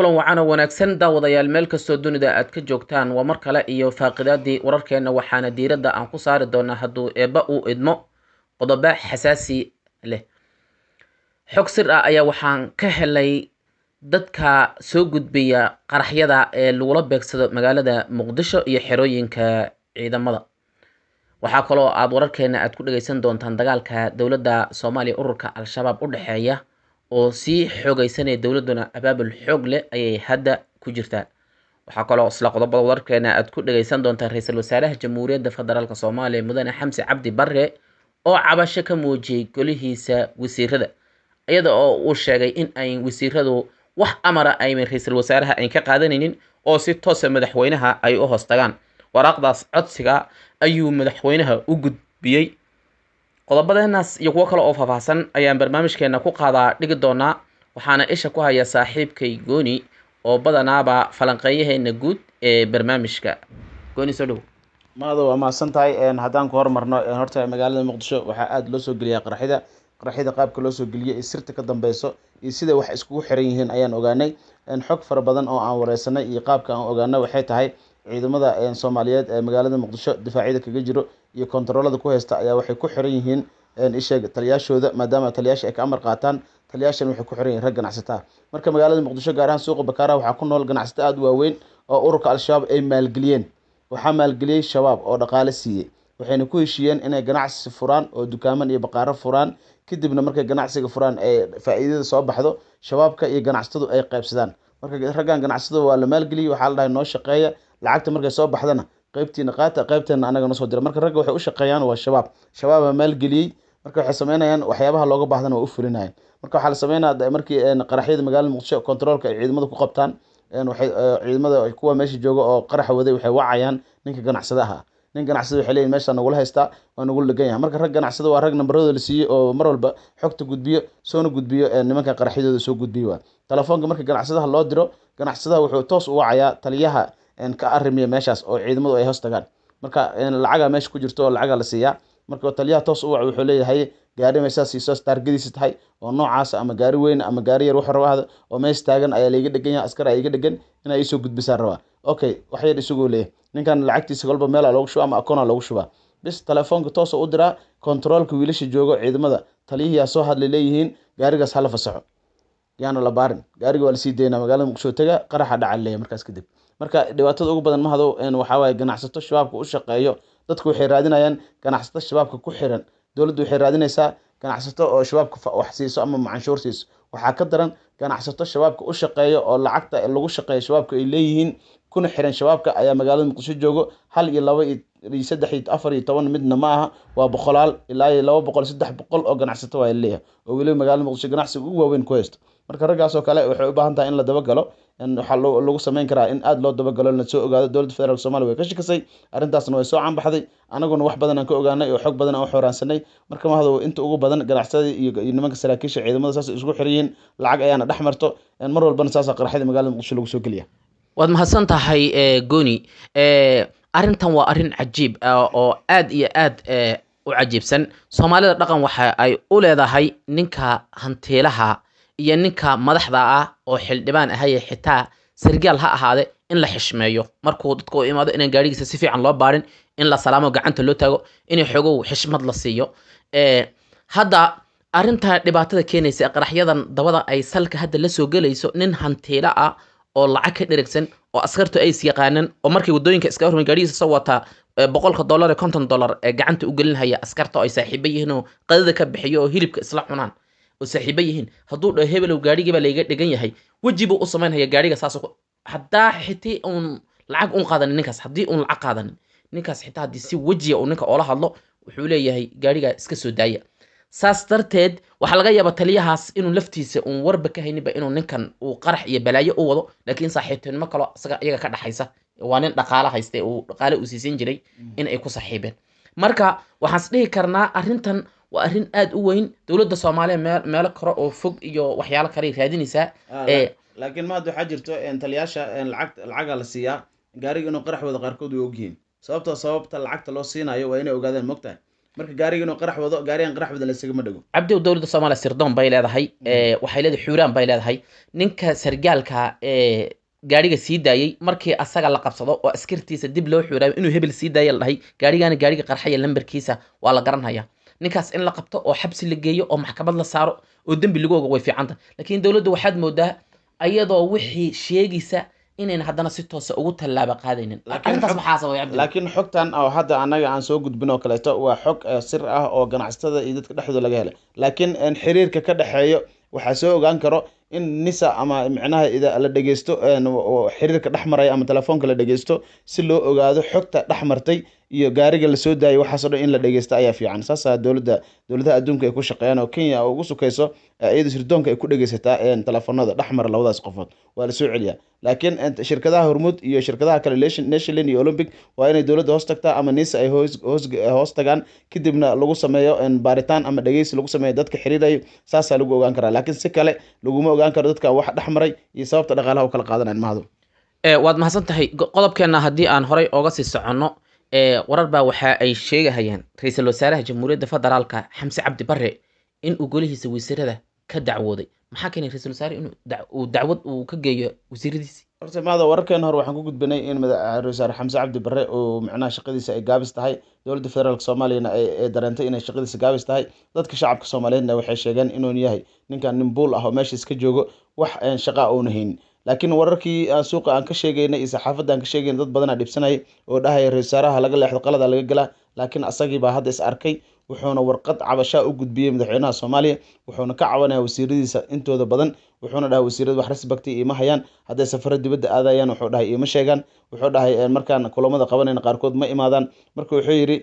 Kulan wacan oo wanaagsan daawadayaal, meel kastoo dunida aad ka joogtaan, waa mar kale iyo faaqidaadii wararkeena. Waxaana diiradda aan ku saari doonaa, hadduu eebba uu idmo, qodobo xasaasi leh. Xog sir ah ayaa waxaan ka helay dadka soo gudbiya qaraxyada ee lagula beegsado magaalada Muqdisho iyo xerooyinka ciidamada. Waxaa kaloo aada wararkeena aad ku dhageysan doontaan dagaalka dowladda Soomaaliya ururka Al-Shabaab u dhexeeya oo sii xoogeysanaya, dowladduna abaabul xoog leh ayay hadda ku jirtaa. Waxaa kaloo isla qodobada wararkeena aad ku dhageysan doontaan ra-iisul wasaaraha Jamhuuriyadda Federaalk Soomaaliya Mudane Xamse Cabdi Barre oo cabasho ka muujiyey golihiisa wasiirada, iyada oo uu sheegay in ay wasiiradu wax amara ayna ra-iisul wasaaraha ayn ka qaadanaynin oo si toosa madaxweynaha ay u hoos tagaan. Waraaqdaas codsiga ayuu madaxweynaha u gudbiyey. Qodobadeenaas iyo kuwo kale oo faahfaahsan ayaan barnaamijkeena ku qaadaa dhigi doonaa, waxaana isha ku haya saaxiibkay Gooni oo badanaaba falanqeeyaheena guud ee barnaamijka. Gooni, soo dhow. Maado, waa mahadsan tahay. Haddaan ku hormarno, horta magaalada Muqdisho waxaa aada loo soo geliyaa qaraxyada. Qaraxyada qaabka loo soo geliyo iyo sirta ka dambeyso iyo sida wax iskugu xiran yihiin ayaan ogaanay. Xog fara badan oo aan wareysanay iyo qaabka aan ogaanay waxay tahay ciidamada Soomaaliyeed ee magaalada Muqdisho difaacyada kaga jiro iyo kontaroolada ku haysta ayaa waxay ku xiran yihiin isheeg taliyaashooda, maadaama taliyaasha ay ka amar qaataan. Taliyaashan waxay ku xiran yihiin rag ganacsataa. Marka magaalada Muqdisho, gaar ahaan suuqa Bakaaraha, waxaa ku nool ganacsato aada u waaweyn oo ururka Al-Shabaab ay maalgeliyeen. Waxaa maalgeliyey Shabaab oo dhaqaale siiyey, waxayna ku heshiiyeen inay ganacsi furaan oo dukaaman iyo baqaaro furaan. Kadibna markay ganacsiga furaan ee faa'iidada soo baxdo, Shabaabka iyo ganacsatadu ay qaybsadaan. Marka raggan ganacsatada waa la maalgeliyey, waxaa la dhahay noo shaqeeya, lacagta markay soo baxdana qaybtiina qaata, qaybteena anaga noo soo dira. Marka ragga waxay u shaqeeyaan waa Shabaab, Shabaabaa maalgeliyey. Marka waxay sameynayaan waxyaabaha looga baahdana waa u fulinayaan. Marka waxaa la sameynaya markii qaraxyada magaalada Muqdisho kontaroolka ay ciidamada ku qabtaan, waxay ciidamada kuwa meesha jooga oo qaraxa waday waxay wacayaan ninka ganacsadaha. Nin ganacsada waxay leeyihin meeshaa nagula haystaa, waa nagula dhegan yahay. Marka rag ganacsada waa rag nambaradooda la siiyey oo mar walba xogta gudbiyo, soona gudbiyo nimanka qaraxyadooda soo gudbiyo. Waa telefoonka marka ganacsadaha loo diro, ganacsadaha wuxuu toos u wacayaa taliyaha ka arrimiya meeshaas oo ciidamadu ay hoos tagaan. Marka lacagaa meesha ku jirto oo lacagaa la siiyaa. Marka taliyaha toos u wac, wuxuu leeyahay gaari meeshaas siiso taargadiisa tahay oo noocaas, ama gaari weyn ama gaari yar, wuxuu rabaa oo meesha taagan ayaa laiga dhegan yahay, askar ayaa iga dhegan, inaa iisoo gudbisaan rabaa. Okay, wax yar isagoo leeyahay ninkan lacagtiisa kolba meelaa loogu shubaa ama akoonaa loogu shubaa. Bis telefoonka toos u diraa kontaroolka wiilasha joogo ciidamada, taliyihiyaa soo hadlay, leeyihiin gaarigaas hala fasaxo, yaana la baarin. Gaariga waa lasii daynaa, magaalada Muqdisho taga, qaraxa dhaca leeyahay. Markaas kadib marka dhibaatada ugu badan, Mahado, waxaa waaye ganacsato Shabaabka u shaqeeyo. Dadku waxay raadinayaan ganacsato Shabaabka ku xiran, dowladdu waxay raadinaysaa ganacsato oo Shabaabka wax siiso ama macanshuur siiso. Waxaa ka daran ganacsato Shabaabka u shaqeeyo oo lacagta lagu shaqeeyo Shabaabka ay leeyihiin kuna xiran Shabaabka ayaa magaalada Muqdisho joogo. 1 iyo 2 iyo 3 iyo 4 iyo 10 midna ma aha, waa boqolaal ilaa iyo 200, 300 oo ganacsato waa leeyahay oo weliba magaalada Muqdisho ganacsiga ugu waaweyn ku haysto. Marka raggaas oo kale waxay u baahan tahay in la dabagalo. Waxaa lagu sameyn karaa in aada loo dabagalo, la soo ogaado. Dowladda Federaalk Somalia way ka shakisay arrintaasna, way soo canbaxday. Anaguna wax badan aan ka ogaanay oo xog badan aan u xooraansanay. Marka Mahado, inta ugu badan ganacsatada iyo nimanka saraakiisha ciidamada saas isku xiran yihiin, lacag ayaana dhex marto mar walbana, saasaa qaraxyada magaalada Muqdisho lagu soo geliya. Waad mahadsan tahay, Gooni. Arrintan waa arrin cajiib oo aad iyo aad u cajiibsan. Soomaalida dhaqan waxa ay u leedahay ninka hantiilaha iyo ninka madaxda ah oo xildhibaan ahaye, xitaa sargaal ha ahaade, in la xishmeeyo markuu dadka u imaado, inaan gaarigiisa si fiican loo baarin, in la salaamo, gacanta loo taago, inay xogow xishmad la siiyo. Hadda arrinta dhibaatada keenaysa ee qaraxyadan dabada ay salka hadda la soo gelayso, nin hantiila ah oo lacag ka dheragsan oo askartu ay is yaqaanaan oo markay waddooyinka iskaga hormay gaarigiisa soo wataa $100 ee $50 ee gacanta u gelinhaya askarta oo ay saaxiibo yihiin oo qadada ka bixiyo oo hilibka isla cunaan oo saaxiibo yihiin, hadduu dhaho hebelow gaarigii baa layga dhegan yahay, weji buu u samaynhaya gaariga saas. Haddaa xitii uun lacag uun qaadanin ninkaas, haddii uun lacag qaadanin ninkaas, xitaa haddii si wejiya uu ninka oola hadlo, wuxuu leeyahay gaarigaa iska soo daaya. Saas darteed waxaa laga yaabaa taliyahaas inuu laftiisa uun warba ka hayninba inuu ninkan uu qarax iyo balaayo u wado, laakiin saaxiibtinimo kaloo isaga iyaga ka dhaxaysa, waa nin dhaqaale hayste uu dhaqaale uu siisan jiray, in ay ku saaxiibeen. Marka waxaan is dhihi karnaa arrintan waa arrin aada u weyn. Dowladda Soomaaliya meel meelo kale oo fog iyo waxyaalo kale ay raadinaysaa. Laakiin mahad, waxaa jirto taliyaasha lacag lacagaa la siiyaa gaariga inuu qarax wada qaarkood way ogyihiin. Sababta lacagta loo siinayo waa inay ogaadaan, mogtahay. Marka gaariga inuu qarax wado, gaarigan qarax wada laysagama dhego. Cabdi, dowladda Soomaaliya sirdoon bay leedahay, waxay leedahay xuuraan bay leedahay. Ninka sargaalka ee gaariga sii daayey markii asaga la qabsado oo askartiisa dib loo xuuraayo inuu hebel sii daaya la dhahay, gaarigana gaariga qarxaya lambarkiisa waa la garanhaya. Ninkaas in la qabto oo xabsi la geeyo oo maxkamad la saaro oo dembi lagu ogo way fiicanta, laakiin dowladda waxaad moodaa ayadoo wixii sheegaysa inayna haddana si toosa ugu tallaaba qaadaynin. Arrintaas maxaa sababay, Cabdi? Laakiin xogtan oo hadda annaga aan soo gudbin oo kaleeto waa xog sir ah oo ganacsatada iyo dadka dhexdooda laga helay, laakiin xiriirka ka dhexeeyo waxaa soo ogaan karo in NISA ama micnaha ida la dhegeysto xiriirka dhex maraya ama telefoonka la dhegeysto si loo ogaado xogta dhex martay iyo gaariga lasoo daayay. Waxaasoo dhan in la dhegeysto ayaa fiican. Saasaa dowladda, dowladaha adduunka ay ku shaqeeyaan oo Kenya oo ugu sukeyso, iyada sirdoonka ay ku dhegeysataa telefoonada dhex mara labadaas qofood, waa lasoo celiyaa. Laakiin shirkadaha Hormuud iyo shirkadaha kale, Nationlink iyo Olympic, waa inay dowladda hoos tagtaa ama NISA ay hoos tagaan, kadibna lagu sameeyo baaritaan ama dhegeysi lagu sameeyo dadka xiriirayo. Saasaa lagu ogaan karaa, laakiin si kale laguma ogaan karo dadka wax dhex maray iyo sababta dhaqaalaha u kala qaadanayan mahado. Waad mahadsan tahay. Qodobkeena haddii aan horay ooga sii soconno, warar baa waxa ay sheegahayaan ra-iisul wasaaraha Jamhuuriyadda Federaalka Xamse Cabdi Barre in uu golihiisa wasiirada ka dacwooday. Maxaa keenay ra-iisul wasaare inuu uu dacwad uu ka geeyo wasiiradiisi? Horta maada, wararkeen hore waxaan ku gudbinay in ra-iisul wasaare Xamse Cabdi Barre uu micnaha shaqadiisa ay gaabis tahay, dowladda federaalka Soomaaliyana ay dareentay inay shaqadiisa gaabis tahay. Dadka shacabka Soomaaliyeedna waxay sheegeen inuu yahay ninkan nin buul ah oo meesha iska joogo, wax shaqa uuna haynin. Laakiin wararkii aan suuqa aan ka sheegaynay iyo saxaafadda aan ka sheegaynay, dad badanaa dhibsanayay oo dhahaya ra-iisul wasaaraha laga leexdo, qalada laga galaa. Laakiin asagii baa hadda is arkay, wuxuuna warqad cabashaa u gudbiyey madaxweynaha Soomaaliya, wuxuuna ka cabanaya wasiiradiisa intooda badan. Wuxuuna dhahay wasiirada wax respect iima hayaan, hadday safaro dibadda aadayaan wuxuu dhahay iima sheegaan. Wuxuu dhahay markaan kulamada qabanayna qaarkood ma imaadaan. Marka wuxuu yidhi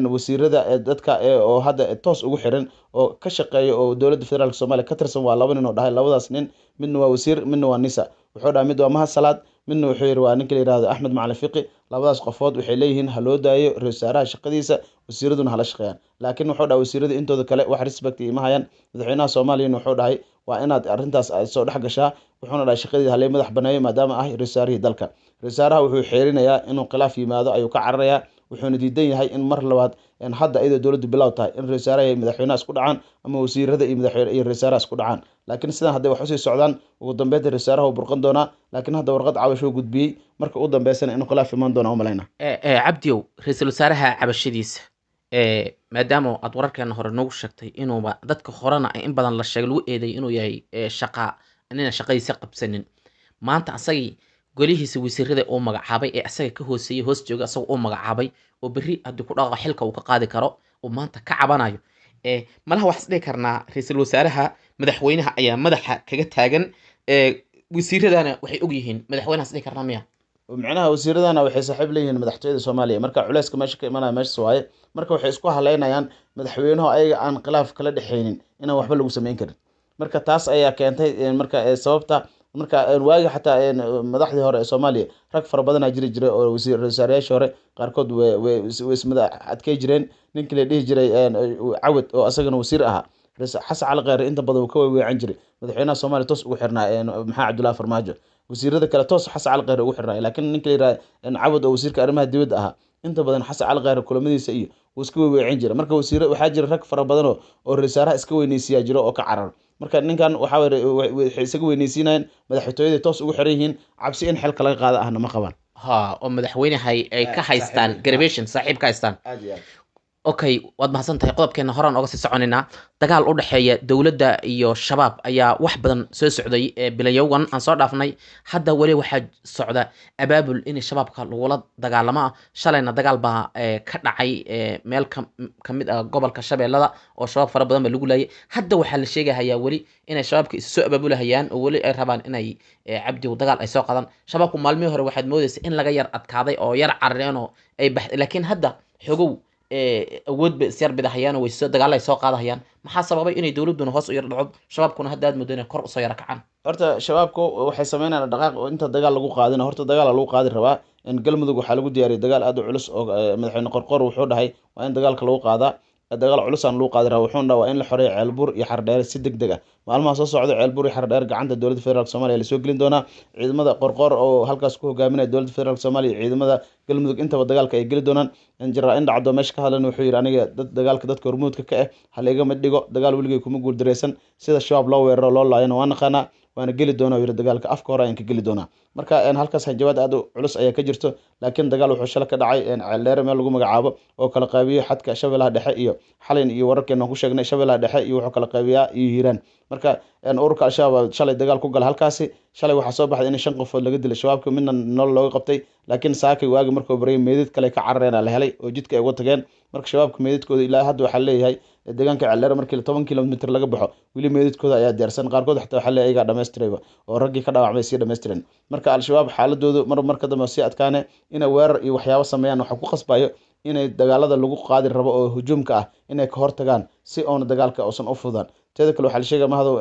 wasiirada dadka oo hadda toos ugu xiran oo ka shaqeeya oo dowladda federaalka Soomaaliya ka tirsan waa laba nin oo dhahay. Labadaas nin midna waa wasiir, midna waa NISA. Wuxuu dhahay mid waa Mahad Salaad, midna wuxuu yidhi waa ninka la yihahdo Axmed Macalin Fiqi. Labadaas qofood waxay leeyihiin ha loo daayo ra-iisul wasaaraha shaqadiisa, wasiiraduna hala shaqeeyaan. Laakiin wuxuu dhahay wasiirada intooda kale wax respect iima hayaan. Madaxweynaha Soomaaliyana wuxuu dhahay waa inaad arrintaas aad soo dhex gashaa. Wuxuuna dhahay shaqadii halay madax baneeyo maadaama ah ra-iisul wasaarihii dalka. Ra-iisul wasaaraha wuxuu xeerinayaa inuu khilaaf yimaado ayuu ka cararayaa, wuxuuna diidan yahay in mar labaad hadda iyadoo dowladdu bilow tahay in ra-iisul wasaaraha iyo madaxweynaha isku dhacaan ama wasiirada iyo madaxweyne iyo ra-iisul wasaaraha isku dhacaan. Laakiin sidan hadday wax usii socdaan, ugu dambeynta ra-iisul wasaaraha uu burqan doonaa. Laakiin hadda warqad cabasho uu gudbiyey, marka ugu dambeysana inuu khilaaf imaan doona umalayna. Cabdiow, ra-iisul wasaaraha cabashadiisa, maadaama aad wararkeena hore noogu sheegtay inuuba dadka horena in badan la sheegay lagu eedeeyay inuu yahay shaqa inaan shaqadiisa qabsanin, maanta asagii golihiisa wasiirada uu magacaabay ee asaga ka hooseeyey, hoos jooga, asaga uu magacaabay oo berri haddii ku dhaqaaqo xilka uu ka qaadi karo uu maanta ka cabanayo, malaha waxaan is dhihi karnaa ra-iisul wasaaraha madaxweynaha ayaa madaxa kaga taagan, wasiiradana waxay og yihiin madaxweynaha, is dhihi karnaa miya? Micnaha wasiiradana waxay saaxiib leeyihiin madaxtooyada Soomaaliya. Marka culeyska meesha ka imanaya meeshas waaye. Marka waxay isku haleynayaan madaxweynuhu ayaga aan khilaaf kala dhexeynin inaan waxba lagu sameyn karin. Marka taas ayaa keentay marka sababta. Marka waagi xataa madaxdii hore ee Soomaaliya rag fara badanaa jiri jiray oo wasiir wasaarayaashii hore qaarkood way ismada adkey jireen. Ninkii la dhihi jiray Cawad oo asagana wasiir ahaa, Xasan Cali Kheyre, inta badan uu ka weeweecan jiray madaxweynaha Soomaaliya toos ugu xirnaa, Maxamed Cabdullaahi Farmaajo. Wasiirada kale toos Xasan Cali Kheyre ugu xirnaa, laakiin ninka la yihahdo Cawad oo wasiirka arrimaha dibadda ahaa, inta badan Xasan Cali Kheyre kulamadiisa iyo wuu iska weeweecin jiray. Marka wasiir waxaa jira rag fara badan oo ra-iisul wasaaraha iska weyneysiyaa jiro oo ka carar. Marka ninkan waxaa waxay isaga weyneysiinayaan madaxtooyada toos ugu xiran yihiin, cabsi in xilka laga qaado ahna ma qabaan. Ha, oo madaxweynahay ay ka haystaan garabation, saaxiib ka haystaan. Aad iyo aad. Okay, waad mahadsan tahay. Qodobkeena horaan oga sii soconaynaa. Dagaal u dhexeeya dowladda iyo Shabaab ayaa wax badan soo socday ee bilayowgan aan soo dhaafnay. Hadda weli waxaa socda abaabul in Shabaabka lagula dagaalamo ah. Shalayna dagaal baa ka dhacay meel ka mid ah gobolka Shabeellada oo Shabaab fara badan baa lagu laayay. Hadda waxaa la sheegahayaa weli inay Shabaabka isu soo abaabulahayaan oo weli ay rabaan inay Cabdiw dagaal ay soo qaadaan. Shabaabku maalmihii hore waxaad moodaysa in laga yar adkaaday oo yar carareen oo ay bax, laakiin hadda xogow awood bay isyar bidahayaan oo way soo dagaal ay soo qaadahayaan. Maxaa sababay inay dowladduna hoos u yar dhaco, Shabaabkuna hadda aad moodo inay kor usoo yara kacaan? Horta Shabaabku waxay sameynayaan dhaqaaq oo inta dagaal lagu qaadin horta dagaal lagu qaadi rabaa. In Galmudug waxaa lagu diyaariyay dagaal aad u culus oo madaxweyne Qorqor wuxuu dhahay waa in dagaalka lagu qaadaa. Dagaal culus aan lagu qaadi rabaa, wuxuuna dhaha waa in la xoreeyo Ceelbuur iyo Xardheere si deg deg ah. Maalmaha soo socda Ceelbuur iyo Xardheere gacanta dowladda federaalk Soomaaliya lasoo gelin doonaa. Ciidamada Qorqoor oo halkaas ku hogaaminaya dowladda federaalk Soomaaliya iyo ciidamada Galmudug intaba dagaalka ay geli doonaan. Jenaraal Indhacdo meesha ka hadlan wuxuu yidhi, aniga dad dagaalka dadka hormuudka ka ah ha la iga mid dhigo, dagaal weligay kuma guuldareysan, sida Shabaab loo weeraro loo laayana waa naqaanaa, waana geli doonaa, yiri, dagaalka afka hore ayaan ka geli doonaa. Marka halkaas hanjabaad aad u culus ayaa ka jirto. Laakiin dagaal wuxuu shalay ka dhacay Ceeldheere meel lagu magacaabo oo kala qaybiyo xadka Shabeellaha Dhexe iyo xalin iyo wararkeena ku sheegnay Shabeellaha Dhexe iyo wuxuu kala qaybiyaa iyo Hiiraan. Marka ururka Al-Shabaab shalay dagaal ku gala halkaasi. Shalay waxaa soo baxday in 5 qofood laga dilay Shabaabka, midna nolol looga qabtay, laakiin saakay waagi markuu baryay meydad kale ka carareen la helay oo jidka ay uga tageen. Marka Shabaabka meydadkooda ilaa hadda waxaa leeyahay deegaanka Ceeldheere markii 10 kilomitr laga baxo weli meydadkooda ayaa diyaarsan. Qaarkood xataa waxaa leeyahay ayagaa dhamaystirayba oo raggii ka dhaawacmay sii dhamaystireen. Marka Al-Shabaab xaaladoodu mar marka dambe sii adkaane inay weerar iyo waxyaabo sameeyaan, waxaa ku qasbayo inay dagaalada lagu qaadi rabo oo hujuumka ah inay ka hortagaan si oona dagaalka uusan u fududaan. Teeda kale waxaa la sheegaya, Mahadow,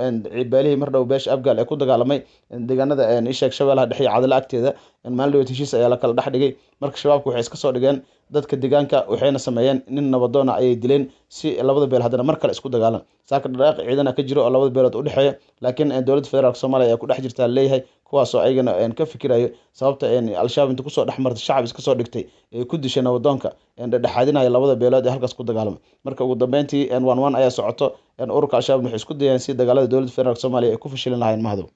beelihii mar dhow beesha Abgaal ee ku dagaalamay deegaanada isheeg Shabeellaha Dhexe iyo Cadala agteeda, maalin dhaweed heshiis ayaa la kala dhex dhigay. Marka Shabaabka waxay iska soo dhigeen dadka deegaanka, waxayna sameeyeen nin nabadoona ayay dileen si labada beel haddana mar kale isku dagaalan. Saaka dhaqaaq ciidana ka jiro oo labada beelood u dhexeeya, laakiin dowladda federaalk Soomaaliya ayaa ku dhex jirtaa leeyahay, kuwaasoo ayagana ka fikirayo sababta Al-Shabaab inta kusoo dhex martay shacab iska soo dhigtay ee ku dishay nabadoonka dhexdhexaadinaya labada beelood ee halkaas ku dagaalamay. Marka ugu dambeyntii waan waan ayaa socoto, ururka Al-Shabaab waxay isku dayeen si dagaalada dowladda federaalk Soomaaliya ay ku fashilin lahayn, Mahdow.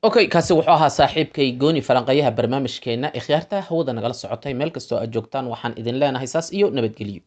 Okay, kaasi wuxuu ahaa saaxiibkay Gooni, falanqayaha barnaamijkeena. Ikhyaarta hawada nagala socotay meel kastoo aad joogtaan, waxaan idin leenahay saas iyo nabadgelyo.